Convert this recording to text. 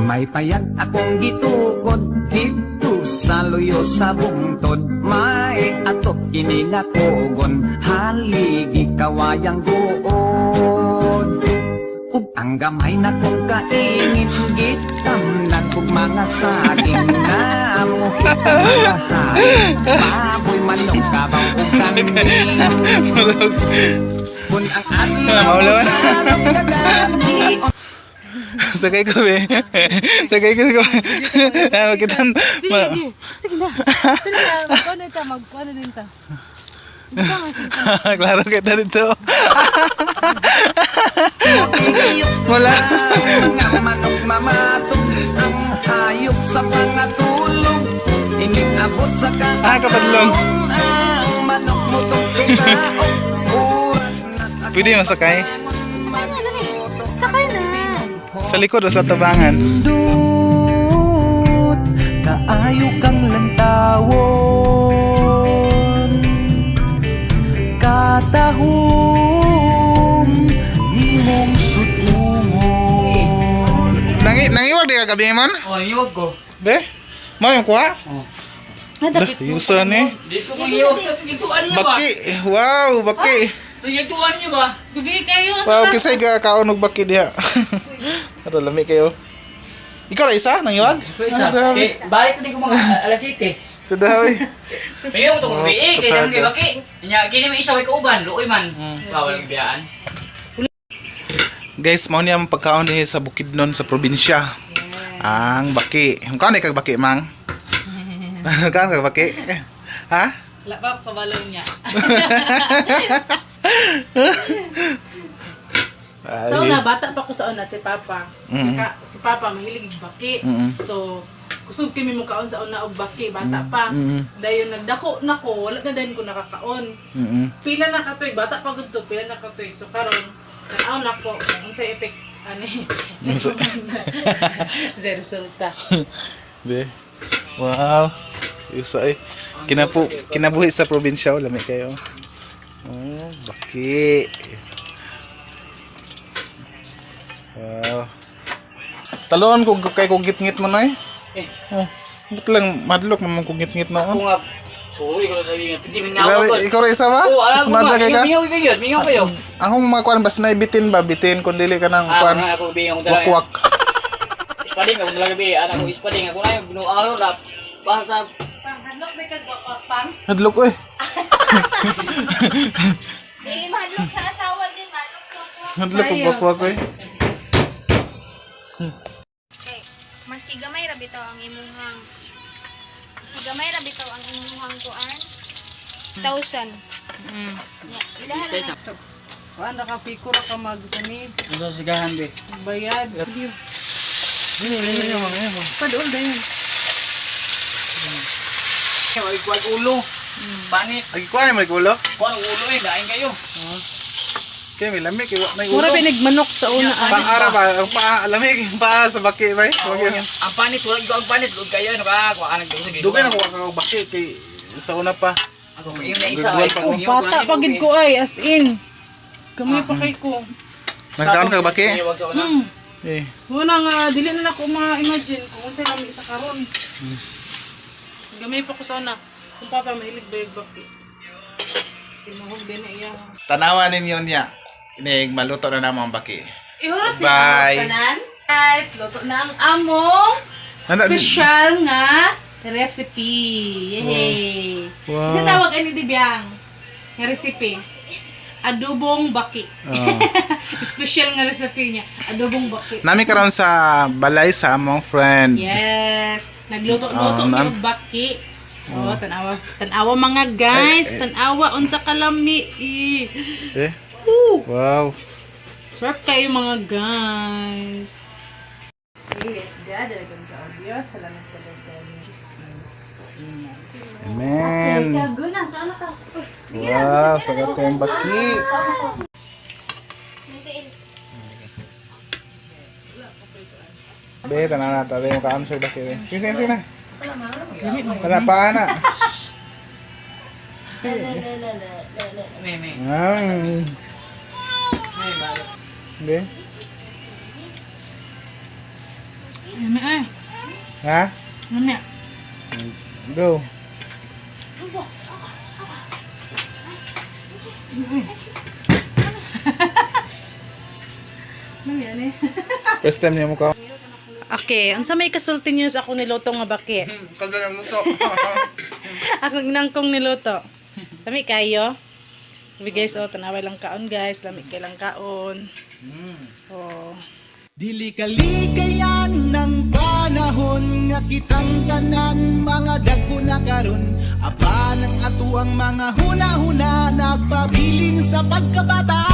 May payag akong gitukod didto sa luyo sa bungtod. May atop kini nga kugon, haligi kawayang guod. Ug ang gamay na kong kaingin, gitamnan og mga saging na muhit ang mga hayop, baboy, manok, kabaw ug kambing. Kun ang adlaw Maulawan. sa kagabi. Sakay ko, be. Sakay ko. Ah, makitan. Sige, sige na. Sige na, magkuano ta, magkuano din ta. Klaro kita dito. Wala. Mga manok mamatog ang hayop sa pangatulog. Inig abot sa Ah, kapadlong. Ang manok mo tao. Oras na sa Pwede masakay? Sakay na. Sa likod o sa tabangan? Nindot kaayo kang lantawon, katahom nimong sudungon. Nangiwag di ka gabi man? Oh, iwag ko. Be? Mo yung kuha? Oh. Yusa ni. Dito ko iwag sa gituan niyo ba? Baki. Wow, baki. Ito gituan niyo ba? Gabi kayo. Wow, kisay ka kaon og baki diha. Pero lami kayo. Ikaw ra isa nangiwag? Ito isa. Ah, grabe. Eh, balik na din ko mga alas 7. Ito daw eh. Mayo ko gabi eh, kay nang Kutsada. baki. Nya kini may isa way kauban, luoy man. Bawal ang biyaan. Guys, mao niya ang pagkaon dinhi sa Bukidnon sa probinsya. Ang baki. Kaon kag baki, mang? Kaon kag baki? Ha? Wala pa kabalo niya. Ay. Sa una, bata pa ko sa una, si Papa. Si Papa, mahilig og baki. So, kusog kami mo kaon sa una og baki, bata pa. Dayon nagdako na ko, wala na dayon ko nakakaon. Pila na katuig, bata pa gud to, pila na katuig. So karon, tan-aw na ko kung unsay effect ani. Sa resulta. Be. Wow. Isa eh. Kinabuhi sa probinsya, oh, lami kayo. Oh, baki. Wow. Talon kung kay kung ngit mo na eh. Eh. Oh, ba't lang madlok naman kung ngit noon. Ako nga sorry ko na nga hindi mingaw Grabe, ko. ikaw ra isa ba? Oh, alam ko Sunod ba? na kay ka? Mingaw kayo, mingaw kayo. Akong mga kuan bas na bitin ba bitin kun dili ka nang Ah, kuan. nga ako bingaw ko talaga. Wakwak. Ispading ako talaga bi, anak ko ispading ako na yung binuaro na basta Hadlok di kag pang. Hadlok oy. Dili mahadlok sa asawa din, mahadlok sa wakwak. Hadlok og wakwak oy. Okay. Maski gamay ra bitaw ang imuhang maski gamay ra bitaw ang imuhang kuan. 1,000. Istais na. Kuan ra ka piko ra ka mag sani, Ano sigahan be? bayad. Padul dayon. Ay, kuwan ulo. Panit. Agi kuan mo ulo. Kuwan ulo eh, lain kayo. Kay may lami kay wa may ulo. Mura binig manok sa una ay. Paara ba? Ang paa, lamig, ang paa sa baki bay. Baki. Ang panit, wala ko ang panit. Luod kayo, ano ka? Kuha ka nagdugay. Dugay na ko ka baki kay sa una pa. Ako, yung na isa. Gagawin pa ko. Bata pa gid ko ay as in. Gamay pa kay ko. Nagkaon ka baki? Eh. Muna nga dili na nako ma-imagine kung unsay lami sa karon. Gamay pa ko sa una. Kung papa mahilig ba yung baki. Tinuhog din na iya. Tanawa ninyo niya. Inig maluto na namo ang baki. Ihurot ni Bye. tanan. Guys, luto na ang among special nga recipe. Yay! Wow. Isa tawag ani di Biang? Nga recipe. Adobong baki. Special nga recipe niya. Adobong baki. Nami karon sa balay sa among friend. Yes. Nagluto-luto Oh, mi ma'am. og baki. Oh, tanawa. Tanawa mga guys. Ay, ay. Tanawa unsa kalami. Eh. Eh. Woo! Wow. Sarap kayo mga guys. Yes, God, dalagang ka, O Diyos. Salamat talaga in Jesus' name. Amen. Amen. Okay, ka, go na. Kaano ka? Wow, sagat kayong baki. Be, tanaw na ta. Be, mukhaan siya baki. Be. Sige, sige, sige na. Tana, paa na. Sige. May, may. Be. Lami ay. Ha? Lami. Go. Lami ani. First time niya mo ka. Okay, unsa may kasulti niyo sa ako niluto nga baki? Kalda ng luto. Akong inangkong niluto. Lami kayo. Sabi guys, oh, tanaway lang kaon guys. Lami kay lang kaon. Oh. Dili kalikayan ng panahon nga kitang tanan mga dagko na karon apan ang atuang mga huna-huna nagpabilin sa pagkabata.